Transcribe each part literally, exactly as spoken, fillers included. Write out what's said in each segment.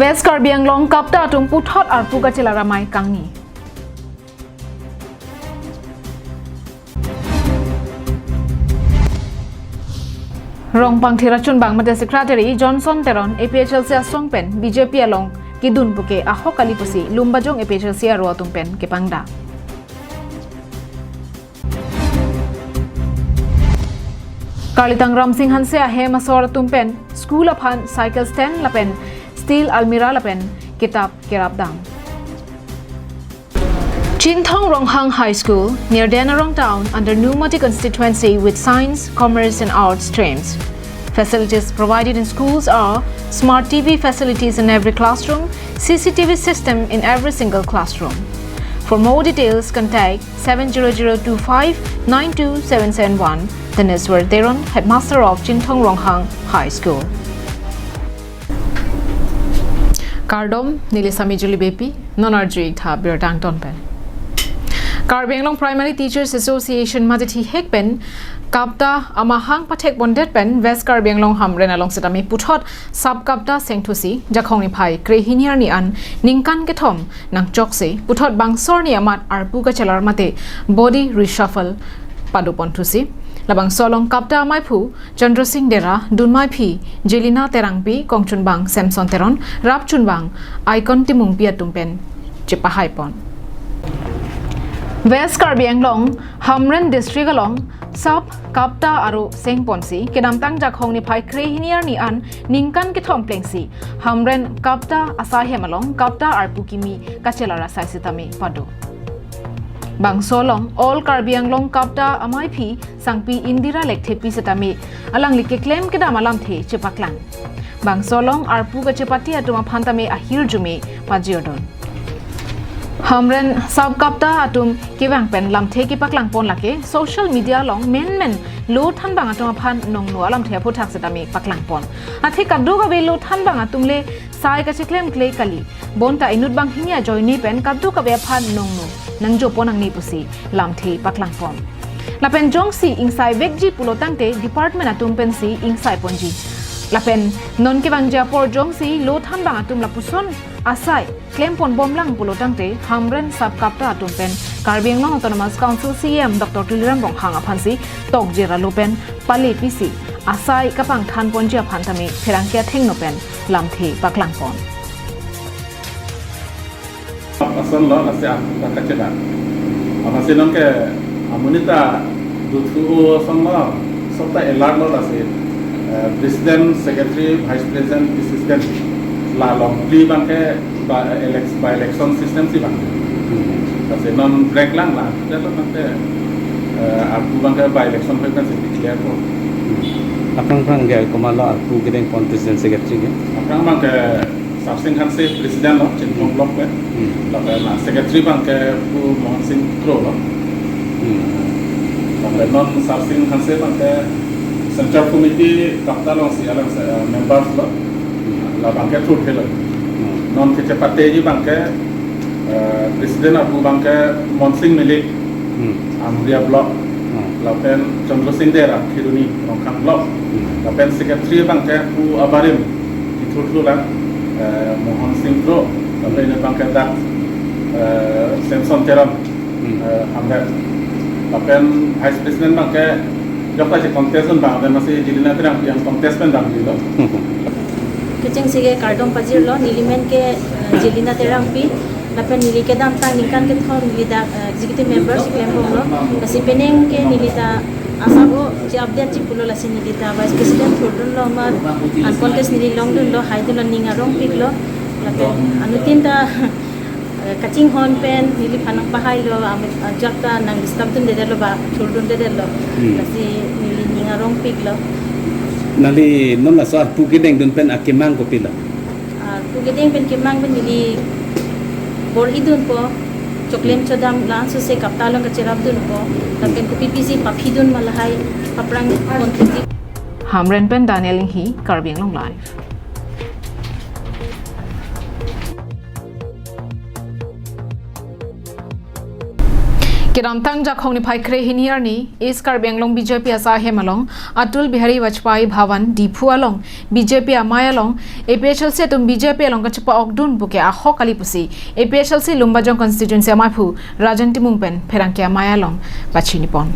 West Karbi Anglong KAPTA atum puthot arpu kachelar amei kangni. Rongpangthir achunbang mate Secretary Johnson Teron A P H L C asong pen B J P along kedun puke ahok kali pusi Lumbajong A P H L C aro atum pen kepangdak. Karlitang Ramsing Hanse ahem asor atum pen school aphan cycle stand lapen steel almirah lapen kitap kerap dam. Chinthong Ronghang High School near Denarong Town under Nomati constituency with Science, Commerce and Arts streams. Facilities provided in schools are smart T V facilities in every classroom, C C T V system in every single classroom. For more details, contact seven zero zero two five nine two seven seven one. Taneswar Teron, headmaster of Chinthong Ronghang High School. Kardom, neli Sami Juli Bepi, non arju-ik tha birta angton pen. Karbi Anglong Primary Teachers Association mate thihek pen KAPTA amahang pathek pondet pen West Karbi Anglong Hamren along setame puthot sub KAPTA sengthusi Jakhong niphai krehini arni an ningkan kethom nangchokse puthot bangso arni amat arpu kachelar mate body reshuffle padoponthusi. Labangso along KAPTA amaiphu Chandra Singh Dera, dunmaiphi Jelina Terangpi, kongchunbang Samson Teron, rapchunbang Icon Timungpi atum pen chepahaipon. West Karbi Anglong Hamren District along sub KAPTA aro sengponsi kedamtang Jakhong niphai krehini arni an ningkan kethom plengsi Hamren KAPTA asai hem along KAPTA arpu kimi kachelar asai setame pado. Bangso along All Karbi Anglong KAPTA amaiphi sangpi Indira Lekthepi setame alangli keklem kedam alamthe chepaklang. Bangso along arpu kachepate atum aphan tame ahirjume pajirdon. Hamren sub KAPTA atum kevang pen lamthe kepaklangpon lake social media along menmen lo thanbang atum aphan nongno alamthe aphuthak setame paklangpon. Athe kadokave lo thanbang atum le sai kacheklemkle kali. Bonta inut banghini ajoine pen kadokave aphan nongno nangjopon nangne pusi lamthe paklangpon. Lapen jongsi ingsaivekji pulotangte department atum pensi ingsaiponji. Lapen non kevangji apor jongsi lo thanbang atum lapuson asai klemponbomlang pulotangte Hamren sub KAPTA atum pen Karbi Anglong Autonomous Council C E M Doctor Tuliram Ronghang aphansi tokjera lo pen palepisi asai kapangthanponji aphan tame pherangke athengno pen lamthe paklangpon. Ason lo lasi arpu ta kachelar. Amatsi nonke amonit ta duthu ason lo, sob ta alert lo lasi, eh, president, secretary, vice president, assistant la longri abangke by elec-, by election system si abang. Hmm. Lasi non break lang la, dia lo abangke, eh, arpu abangke by election pen si declare ko. Hmm. Aphrang aphrang ke komat lo arpu kedengpon president secretary ke? Aphrang abangke Sarsing Hanse president lo, Chinthong block pen. Hmm. Lapen, ah, secretary abangke Pu Mohan Singh Kro lo. Hmm. Lapen non Sarsing Hanse abangke Central Committee KAPTA alongsi alang, eh, members lo. Hmm. La abangke thurthe lo. Hmm. Non kechepateji abangke, eh, president arpu abangke Monsing Milik, Hmm. Amria block. Hmm. Lapen Chandra Singh Dera, Kheroni, Rongkhang block. Hmm. Lapen secretary abangke Pu Abarim, kethurthu lang, eh, Mohan Singh Kro, lapen inut abangke dak, eh, Samson Teron, Hmm. eh, Hamren. Lapen vice president abangke jokta si contest un abang, lapen masi Jelina Terangpi an contest pen damji lo. Kechengsi ke kardom pajirlo, neli men ke, eh, Jelina Terangpi, lapen neli kedamtang ningkan kethom neli dak, eh, executive member si klembomlo, lasi penang ke neli ta asabo si update si pulo lasi neli ta vice president thurdunlo amat, uncontest neli longdunlo, haidunlo, ning arongpiklo, lapen anuttin ta, eh, kachinghon pen neliphan nangpahailo, amit ajak ta nang disturb dundedetlo ba, thurdundedetlo. Hmm. Lasi neli ning arongpiklo. Nangli non laso arpu kedengdun pen akemang kopilo? Arpu kedeng pen kemang pen neli bor-idunpo, choklem chodam la-an sose KAPTA along kacherapdunpo, lapen kopi pisi paphidun ma lahai aphrang konthekji. Hamren pen Daniel Inghi, Karbi Anglong Live. Kedamtang Jakhong niphai kre hini arni, East Karbi Anglong B J P asai ahem along, Atal Bihari Vajpayee Bhawan, Diphu along, B J P amei along, A P H L C atum B J P along kachepa-okdun puke ahok kali pusi, A P H L C Lumbajong constituency ameiphu, Rajen Timung pen, pherangke amei along, pachini pon.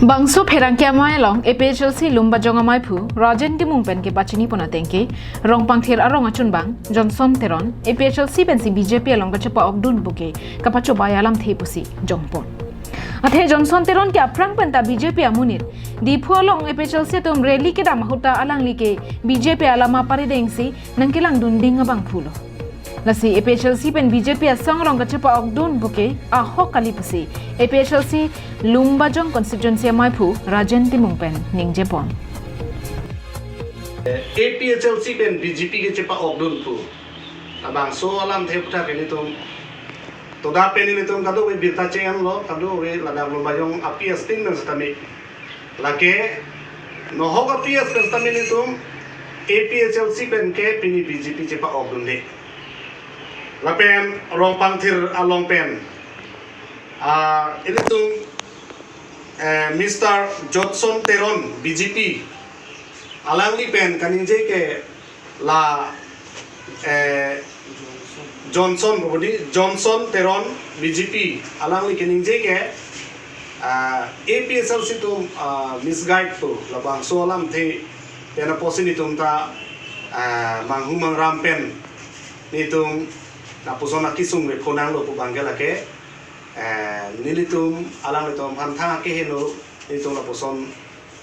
Bangso pherangke amei along, A P H L C Lumbajong ameiphu, Rajen Timung pen kepachini pon ateng ke, Rongpangthir arong achunbang, Johnson Teron, A P H L C pensi B J P along kachepa-okdun puke, kapachobei alamthe pusi jongpon. Athe Johnson Teron ke aphrang penta B J P amonit. Diphu along A P H L C atum rally kedam ahut ta alangli ke B J P alama paridengsi nangkelangdun ding abangphulo. Lasi A P H L C pen B J P asong along kachepa-okdun puke ahok kali pusi A P H L C Lumbajong constituency ameiphu Rajen Timung pen ningjepon. A P H L C pen B J P kachepa-okdun pu. Labangso alamthe aputhak ke nelitum, toda pen nelitum kadokave birta che-enlo, kadokave ladak Lumbajong api astin pen setame. Lake nohok api astin setame nelitum A P H L C pen ke pini B J P chepa-okdunde. Lapen Rongpangthir along pen, ah, ilitum, eh, Mister Johnson Teron, B J P, alangli pen kaningje ke la, eh, Johnson, bodi Johnson Teron, B J P, alangli kaningje ke, ah, A P H L C atum, ah, misguide pu, labangso alamthe pen apotsi nelitum ta, ah, manghu mangram pen nelitum lapuson akesung ve phonanglo pu abang ke lake, eh, nelitum alanglitum aphan thang akeheno nelitum lapuson,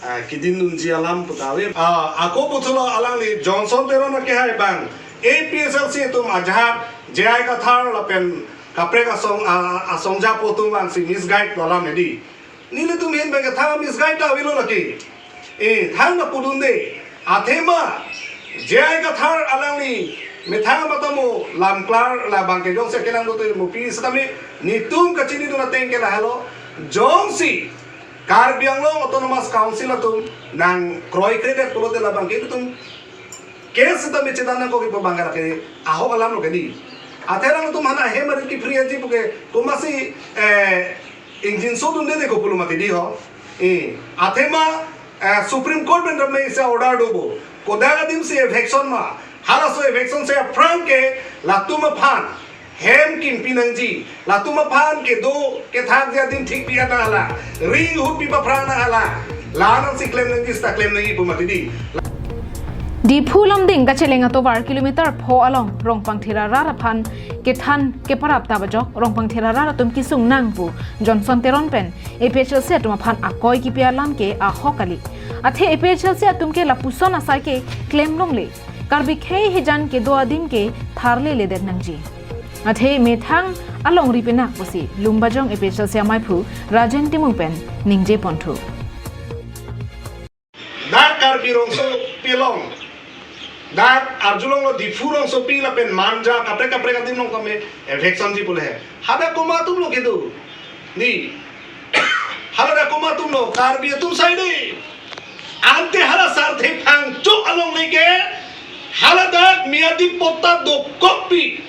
eh, kedindunji alam puta ave. Ah, ako puthot lo alangli Johnson Teron akehai abang A P H L C atum ajahak J I Kathar lapen kaprek asong, ah, asongjapo atum abangsi misguide lo alam hedi. Nelitum ahin abang ke thang misguide ta avelo lake. Eh, thang nangpudunde. Athema J I Kathar alangli methang matamo lamklar labang ke jongsi kelang do tu mo pi setame nelitum kachinidun ateng ke lahelo. Jongsi Karbi Anglong Autonomous Council atum nangkroikredet pulote labang ke nelitum case setame chedan nangkok pu abang ke lake ahok alam lo ke di. Athe alangtum aphan ahem arit kepri aji puke komatsi, eh, ingjinso dunde de ko pulo mati di ho. Eh, athema, eh, Supreme Court pen ramai se order dopo. Kodak adim si eviction ma. Halaso eviction si aphrang ke latum aphan hem kimpi nangji. Latum aphan kedo kethakji adim thik pi-et nang hala. Ri ahut pi paphrang nang hala. La nangsi klem nangji seta klem nangji pu mati di. Diphu Lumding kacheleng atovar kilometer pho along Rongpangthir arat aphan kethan keparap ta bajok Rongpangthir arat atum kesung nang pu Johnson Teron pen A P H L C atum aphan akoi kipi alam ke ahok kali. Athe A P H L C atum ke lapuson asai ke klem longle. Karbi khei hijan kedo adim ke tharleledet nangji. Athe methang alongri penak pusi Lumbajong A P H L C ameiphu Rajen Timung pen ningje ponthu. Dak Karbi Rongsopi along, dak arjulong lo Diphu Rongsopi lapen Manja kaprek kaprek adim along tame eviction ji pule he. Hadak komat atum lo kedo. Ni. Haladak komat atum lo, Karbi atum sai de. Ante hala sarthe phangcho along leke haladak miyadi patta dokokpi.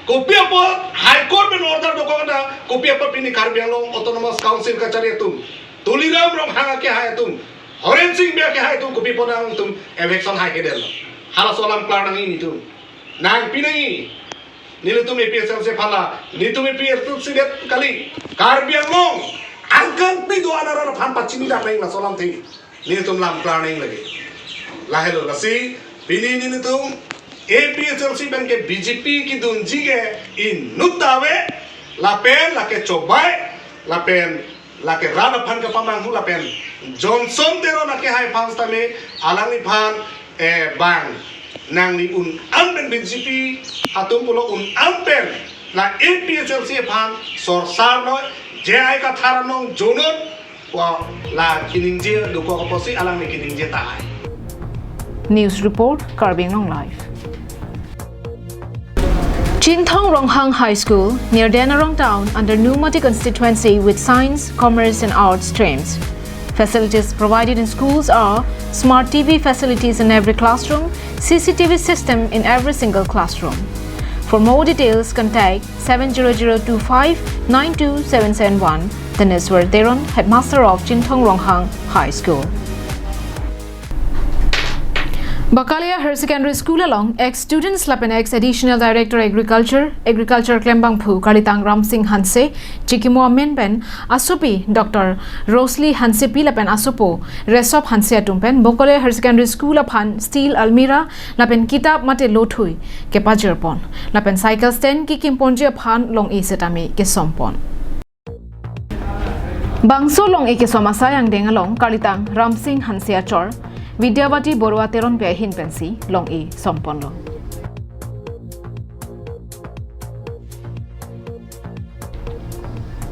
Kopi apot High Court pen order dokok na, kopi apot pini Karbi Anglong Autonomous Council kachari atum, Tuliram Ronghang akehai atum, Horen Sing Bey akehai atum, kopi apot nangtum eviction hai kedel. Halaso alam klar nangji nelitum. Nangpi nangji. Nelitum A P H L C aphan la, nelitum A P H L C det kali. Karbi Anglong angkang pido anaran aphan pachini dak nangji laso alamthe. Nelitum lam klar nangji lake. Lahelo lasi pini nelitum A P H L C pen ke B J P kedunji ke inut ta ave, lapen lake chobai, lapen lake rat aphan kepamanghu lapen Johnson Teron akehai aphan setame alangliphan, eh, bang nangli un-an pen B J P atum pulo un-an pen la A P H L C aphan sorsar noi, J I Kathar anong jonot, wa la keningje dokok apotsi alangli keningje tahai. News report, Karbi Anglong Live. Chinthong Ronghang High School, near Denarong town, under Nomati constituency with science, commerce and arts streams. Facilities provided in schools are smart T V facilities in every classroom, C C T V system in every single classroom. For more details, contact seven zero zero two five nine two seven seven one. Taneswar Teron, headmaster of Chinthong Ronghang High School. Bakalia Higher Secondary School along ex students lapen ex additional director agriculture, agriculture klembangphu kalitang Ramsing Hanse, chikimo amen pen asopi Doctor Rosely Hansepi lapen asopo Resop Hanse atum pen Bakalia Higher Secondary School aphan steel almirah lapen kitap mate lothui kepajirpon lapen cycle stand kikimponji aphan long-e setame kesompon. Bangso long-e kesom asai angdeng along kalitang Ramsing Hanse achor Vidyavati Borua Teronpi ahin pensi long-e somponlo.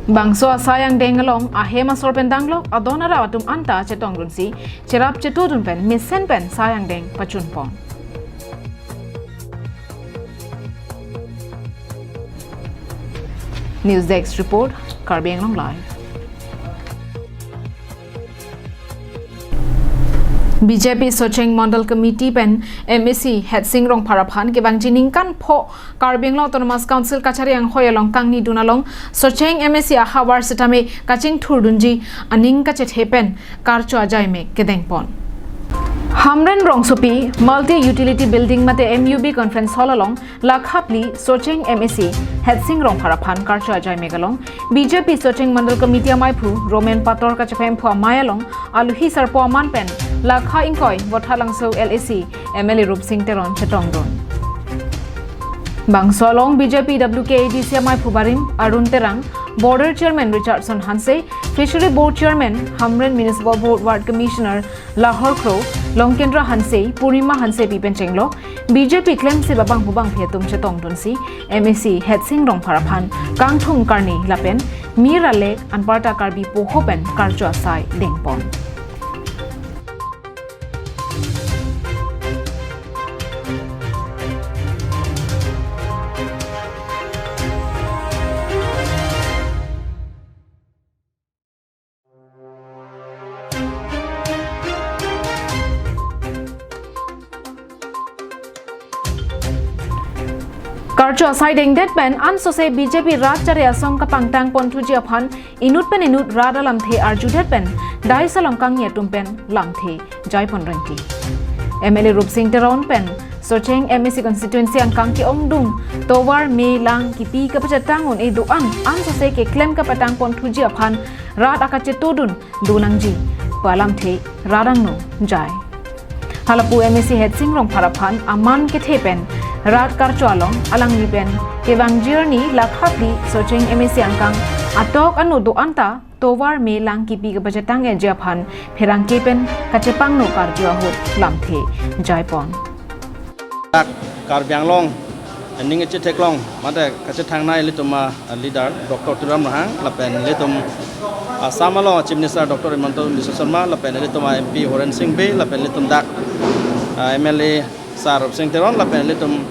Bangso asai angdeng along ahem asor pen danglok adon arap atum anta chetongdunsi cherap chetudun pen mesen pen sai angdeng pachunpon. News Desk Report, Karbi Anglong Live. B J P Socheng Mandal Committee pen M A C Hetsing Rongphar aphan kevangji ningkan pho Karbi Anglong Autonomous Council kachari anghoi along kangnidun along Socheng M A C ahavar setame kachingthurdunji aning kachethe pen karcho ajaime kedengpon. Hamren rongsopi Multi Utility Building mate M U B Conference Hall along lakha phli Socheng M A C Hetsing Rongphar aphan karcho ajaime kelong B J P Socheng Mandal Committee amaiphu Roman Pator kachephemphu amei along aluhi sarpo aman pen lakha ingkoi Vothatlangso L A C M L A Rupsing Teron chetongdun. Bangso along B J P W K A D C amaiphu barim Arun Terang, Border Chairman Richardson Hanse, Fishery Board Chairman, Hamren Municipal Board Ward Commissioner Lahor Kro, Longkendra Hanse, Purnima Hansepi pen chenglok B J P klemsi abangphu bangphi atum chetongdunsi M A C Hetsing Rongphar aphan kangthung karni lapen mir alek anparta Karbi poho pen karcho asai dengpon. Karcho asai dengdet pen ansose B J P rat chari asong kapangtang ponthuji aphan inut pen inut rat alamthe arjudet pen dais along kangni atum pen lamthe jaipon rengti. M L A Rupsing Teron pen Socheng M A C constituency angkang ke-ongdung tovar me lang kipi kapachetang un-e do-an ansose keklem kapatang ponthuji aphan rat akachetudun do nangji pu alamthe rat angno jai. Halapu M A C Hetsing Rongphar aphan aman kethe pen rat karcho along alangli pen kevangji arni lakha phli Socheng M A C angkang atok ano do-anta tovar me lang kipi kapachetang eji aphan pherangke pen kachepangno karju ahut lamthe jaipon. Dak Karbi Anglong aning kachetheklong mate kachethangnei ilitum a leader Doctor Tuliram Ronghang lapen ilitum Assam along Chief Minister Doctor Himanta Biswa Sarma lapen ilitum a M P Horen Sing Bey lapen ilitum dak, ah, M L A Sir Rupsing Teron lapen ilitum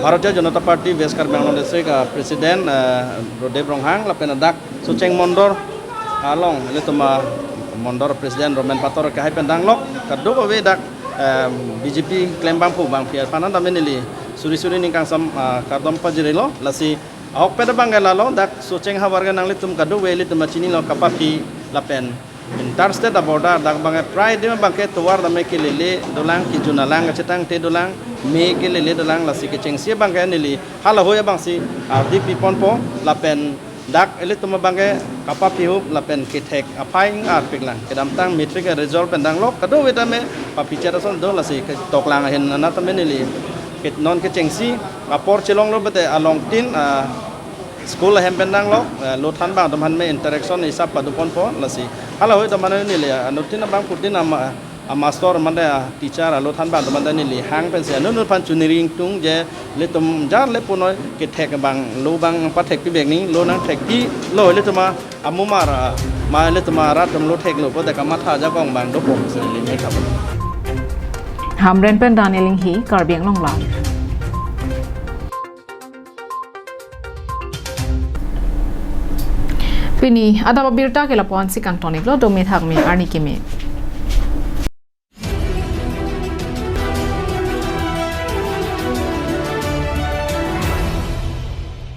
Bharatiya Janata Party West Karbi Anglong District, ah, President, ah, Rodev Ronghang lapen dak Socheng Mondor along ilitum a Mondor President Roman Pator ke hai pen danglok kadokave dak, em, B J P klembangphu bangphi aphan tame neli suri suri ning kangsam, ah, kardom pajirilo. Lasi ahokpet abang ke lalo dak Socheng havar ke nanglitum kadokave ilitum a chinilo kapaphi lapen inter state a border dak abang ke prai adim abang ke tovar tame kelele dolang, kejun alang kachetangte dolang, me kelele dolang. Lasi kechengsi abang ke neli halahoi abangsi, ah, ardi piponpo lapen dak ilitum abang ke kapaphi ahut lapen kethek aphai arpik lang. Kedamtang matric a result pen danglok kadokave tame paphi chet ason do, lasi ketoklang ahin anat tame neli ke non kechengsi apor chelonglo bete along tin, ah, school ahem pen danglok, ah, lothan abang atum aphan me interaction hisap padoponpo. Lasi halahoi atum aphan neli, ah, anuttin abangphutin ama a master mate a teacher a lothan abang atum aphan neli hang pensi anut anut aphan chuniri ingtung je ilitum jar le punoi kethek abang lo abang pathekpi bek ni, lo nangthekpilo ilitum a amumar a ma ilitum a rat atum lo theklo pu dak kamatha ajakong abang dopo si neli me kap. Hamren pen Daniel Inghi, Karbi Anglong Live. Pini adap abirta ke lapu-ansi kangtoniklo, dome thakme arni keme.